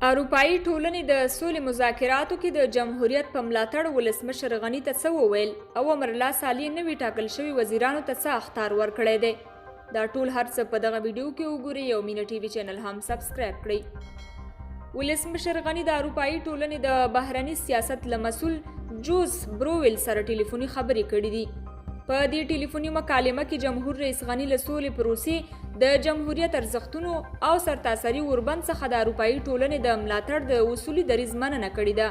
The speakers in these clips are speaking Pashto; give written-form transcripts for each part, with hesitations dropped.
اروپايي ټولنې د سولې مذاکراتو کې د جمهوریت په ملاتړ ولسمشر غني ته څه وویل او امرالله صالح نوي ټاکل شوي وزیرانو ته څه اخطار ورکړی دی؟ دا ټول هر څه په دغه ویډیو کې وګورئ او مینه ټي وي چینل هم سبسکرایب کړئ. ولسمشر غني د اروپايي ټولنې د بهرني سیاست له مسول جوز بروویل سره ټلیفوني خبرې کړې دي. په دې ټلیفوني مکالمه کې جمهور رئیس غني له سولې پروسې، د جمهوریت ارزښتونو او سرتاسري اوربند څخه د اروپايي ټولنې د ملاتړ د اصولي دریځ مننه کړې ده.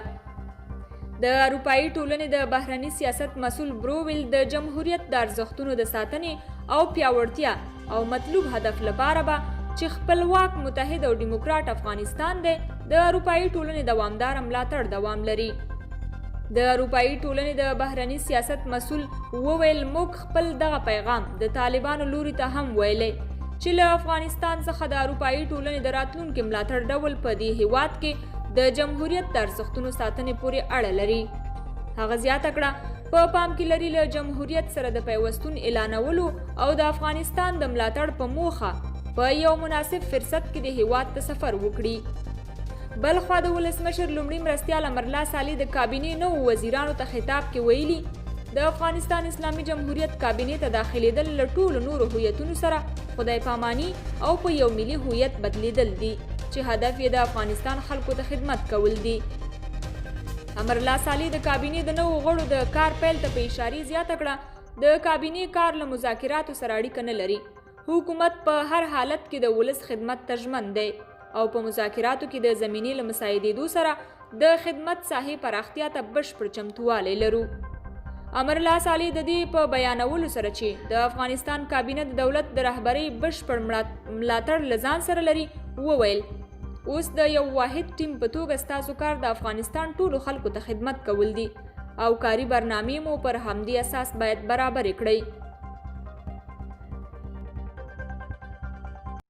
د اروپايي ټولنې د بهرني سیاست مسول بروویل د جمهوریت د ارزښتونو د ساتنې او پیاوړتیا او مطلوب هدف لپاره به چې خپلواک، متحد او دیموکرات افغانستان دی، د اروپايي ټولنې دوامداره ملاتړ دوام لري. د اروپايي ټولنې د بهرني سیاست مسول وویل، موږ خپل دغه پیغام د طالبانو لوري ته هم ویلی چې له افغانستان څخه د اروپايي ټولنې د راتلونکي ملاتړ ډول په دې هیواد کې د جمهوریت د ارزښتونو ساتنې پورې اړه لري. هغه زیاته کړه، په پام کې لري له جمهوریت سره د پیوستون اعلانولو او د افغانستان د ملاتړ په موخه په یو مناسب فرصت کې د هیواد ته سفر وکړي. بلخوا د ولسمشر لومړي مرستیال امرالله صالح د کابینې نوو وزیرانو ته خطاب کې ویلي، د افغانستان اسلامي جمهوریت کابینې ته داخلېدل له ټولو نورو هویتونو سره خدای پاماني او په یو ملي هویت بدلېدل دي چې هدف یې د افغانستان خلکو ته خدمت کول دي. امرالله صالح د کابینې د نوو غړو د کار پیل ته په اشارې زیاته کړه، د کابینې کار له مذاکراتو سره اړیکه نه لري. حکومت په هر حالت کې د ولس خدمت ته ژمن دی او په مذاکراتو کې د زمینې له مساعدېدو سره د خدمت ساحې پراختیا ته بشپړ چمتووالی لرو. امرالله صالح د دې په بیانولو سره چې د افغانستان کابینه د دولت د رهبرۍ بشپړ ملاتړ له ځان سره لري، وویل، اوس د یو واحد ټیم په توګه ستاسو کار د افغانستان ټولو خلکو ته خدمت کول دي او کاري برنامې مو پر همدې اساس باید برابرې کړئ.